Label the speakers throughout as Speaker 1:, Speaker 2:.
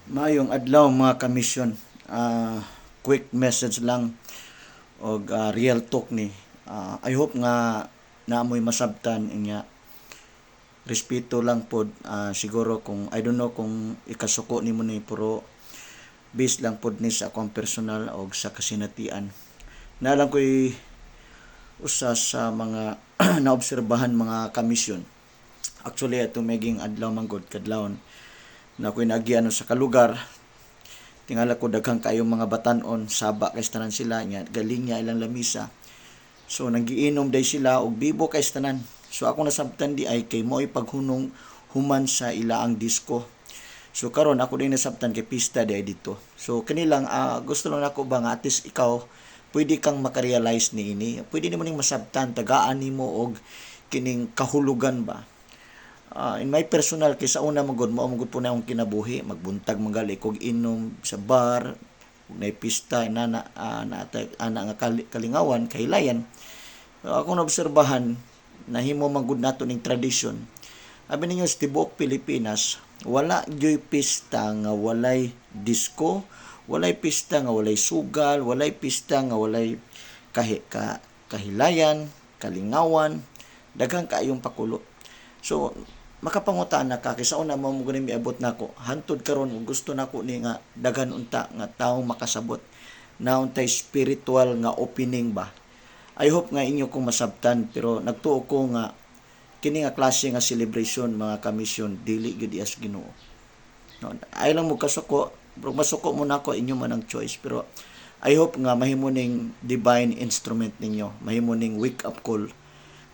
Speaker 1: Maayong adlaw, mga kamisyon. Quick message lang og real talk ni. I hope nga naamoy masabtan inya, respeto lang pod. Siguro kung, I don't know kung ikasuko nimo ni, pero based lang pod ni sa akong personal og sa kasinatian. Naa lang ko'y usa sa mga naobserbahan, mga kamisyon. Actually, ato maging adlaw man gud kadlawon na ako'y naagian sa kalugar, tingala ko daghan kayo mga batan-on, saba kay tanan sila nya, galing niya ilang lamisa. So nanggiinom day sila og bibo kay tanan. So ako nasabtan di ay kay mo'y paghunong human sa ilaang disco. So karon ako din nasabtan kay pista di ay dito. So kini lang, gusto lang nako ba nga at least ikaw pwede kang makarealize ni ini. Pwede nimo ning masabtan, tagaan nimo og kining kahulugan ba. In my personal, kay sa una man gud, mao man gud po na akong kinabuhi, magbuntag man gali kog inom sa bar ug nay pista nana na ana nga kalingawan, kahilayan. So, akong naobserbahan, nahimo man gud nato ning tradisyon. Abi ninyo, sa tibuok Pilipinas, wala gyoy pista nga walay disco, walay pista nga walay sugal, walay pista nga walay kahilayan, kalingawan, daghan kaayong pakulo. So makapangutan na ka kay sa una mao mo gani miabot nako. Hantod karon gusto nako ni nga daghan unta nga tawo makasabot na untay spiritual nga opening ba. I hope nga inyo kong masabtan, pero nagtuo ko nga kini nga klase nga celebration, mga kamisyon, dili gyud iya sa Ginoo. No, ay lang mo kasuko, pero masuko mo nako, inyo man ang choice, pero I hope nga mahimo ning divine instrument ninyo, mahimo ning wake up call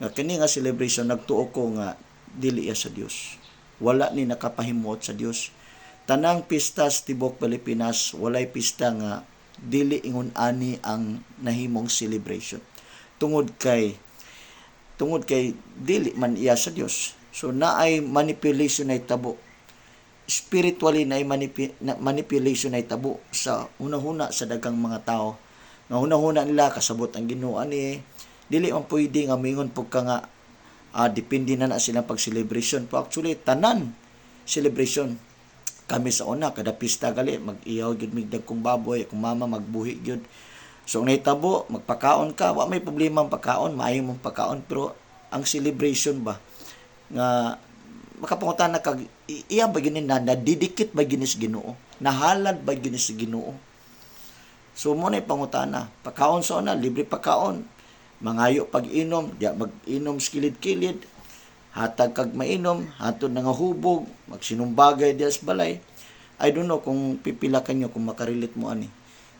Speaker 1: nga kini nga celebration, nagtuo ko nga dili iya sa Dios. Wala ni nakapahimuot sa Dios. Tanang pista sa tibok Pilipinas, walay pista nga dili ingon ani ang nahimong celebration. Tungod kay dili man iya sa Dios. So naay manipulation ay tabo. Spiritually na manipulation ay tabo sa hunahuna sa daghang mga tao. Nga hunahuna nila kasabot ang Ginoo ani, dili man pwede nga mingon pug ka nga depende na na silang pag-celebration. Pero actually, tanan celebration. Kami sa una, kada pista gali, mag-ihaw gyud mig dagkong baboy, akong mama magbuhi gyud. So ang nahitabo, magpakaon ka, wa may problema ang pagkaon, maayo mong pagkaon, pero ang celebration ba nga makapangutana kag iya ba gini na nadidikit ba gini sa Ginoo, nahalad ba gini sa Ginoo? So mo na pangutana. Pagkaon sa una, libre pagkaon, mangayo pag-inom, diya mag-inom sa kilid-kilid, hatag kag mainom, hatod na nga hubog, magsinumbagay diya sa balay. I don't know kung pipila kanyo kung makarelate mo ani.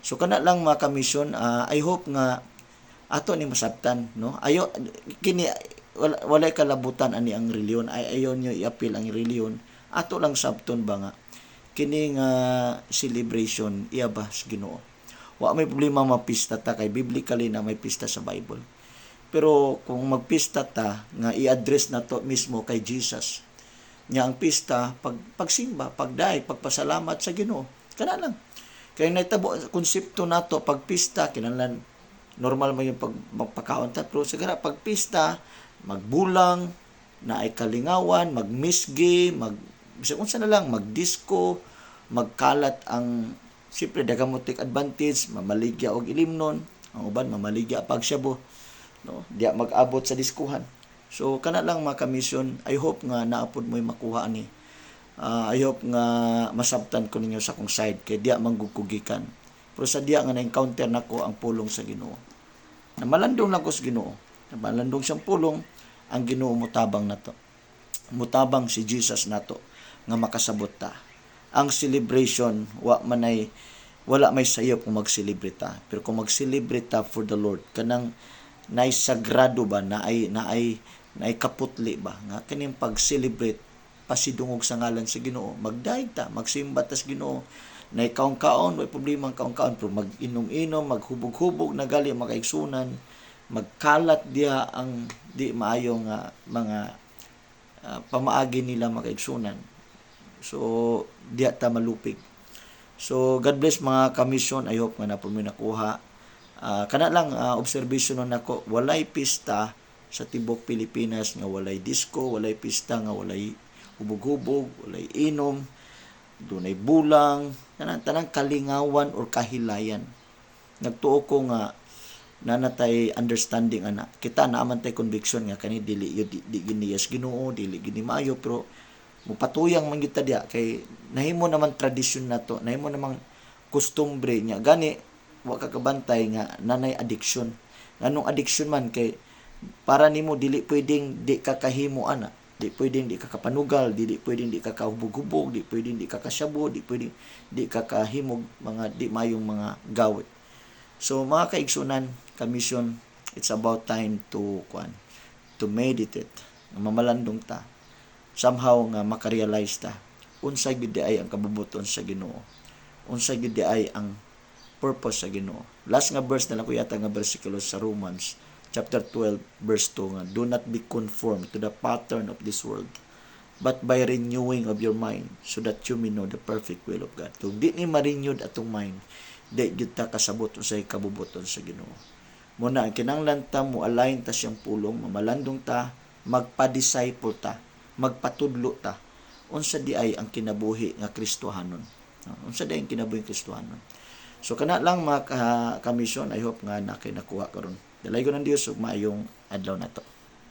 Speaker 1: So kana lang, mga kamisyon, I hope nga ato ni masabtan, no? Ayo kini wala, walay kalabutan ani ang reliyon. Ay ayo nyo i-appeal ang reliyon. Ato lang sabton ba nga kini nga celebration, iya ba sa Ginoo? Wa may problema mapista ta kay biblically na may pista sa Bible. Pero kung magpista ta nga i-address na to mismo kay Jesus. Nya ang pista pag pagsimba, pagdaig, pagpasalamat sa Ginoo. Kana lang. Kay nahitabo konsepto nato pag pista, kinahanglan normal man yung pag magpakaon ta, pero sigara pag pista magbulang na ay kalingawan, magmisgi, mag bisag unsa na lang, magdisco, magkalat ang siyempre daghan mo take advantage, mamaligya og ilimnon, ang uban mamaligya pag shabu, no? Diya mag-abot sa diskuhan. So kana lang, mga kamisyon, I hope nga naapod mo'y makuha ani. I hope nga masabtan ko ninyo sa akong side kay diya manggukugikan. Pero sa diya nga na-encounter nako ang pulong sa Ginoo. Na malandong lang ko sa Ginoo. Na malandong siyang pulong, ang Ginoo mutabang nato. Mutabang si Jesus nato nga makasabot ta. Ang celebration wa man ay wala may sayop kung mag-celebrate ta. Pero kung mag-celebrate ta for the Lord, kanang naay sagrado ba, naay kaputli ba nga kining pag-celebrate pasidungog sa ngalan sa Ginoo, magdaig ta, magsimba ta sa Ginoo, naay kaon-kaon, way problema ang kaon-kaon, pero mag-inom-inom, maghubog-hubog na gali makaigsunan, magkalat diha ang di maayo nga mga pamaagi nila makaigsunan. So diha ta malupig. So God bless, mga kamisyon. I hope nga na po mi nakuha. Kana lang, observation na nako, walay pista sa tibok Pilipinas nga walay disco, walay pista nga walay hubog-hubog, walay inom. Dunay bulang, tanan tanang kalingawan or kahilayan. Nagtuo ko nga nanatay understanding ana. Kita naa man tay conviction nga kani dili yun, di gini sa Ginoo, dili gini maayo, pero mupatuyang man gyud ta diya kay nahimo naman tradisyon nato, nahimo namang kostumbre niya. Gani wa ka kabantay nga nanay addiction. Nganong addiction man? Kay para nimo dili pwedeng di ka kahimo ana, di pwedeng di ka kapanugal, dili pwedeng di ka kahubog-hubog, di pwedeng di ka kasyabo, di pwedeng di ka kahimog mga di mayong mga gawit. So mga kaigsunan, kamisyon, it's about time to kuan, to meditate, nga mamalandong ta, somehow nga makarealize ta unsa gyud ay ang kabubuton sa Ginoo, unsa gyud ay ang purpose sa Ginoo. Last nga verse na lang ko yata, nga bersikulo sa Romans chapter 12 verse 2 nga, "Do not be conformed to the pattern of this world, but by renewing of your mind, so that you may know the perfect will of God." Kung di ni ma-renewed atong mind, di gyud ta kasabot unsay kabubuton sa Ginoo. Muna ang kinahanglan ta mo align ta siyang pulong, mamalandong ta, magpa-disciple ta, magpatudlo ta unsa di ay ang kinabuhi nga Kristohanon. No? Unsa di ay ang kinabuhi nga Kristohanon. So kana lang, mga ka-mission, I hope nga na kay nakuha karon. Dalaygon ng Dios ug maayong adlaw nato.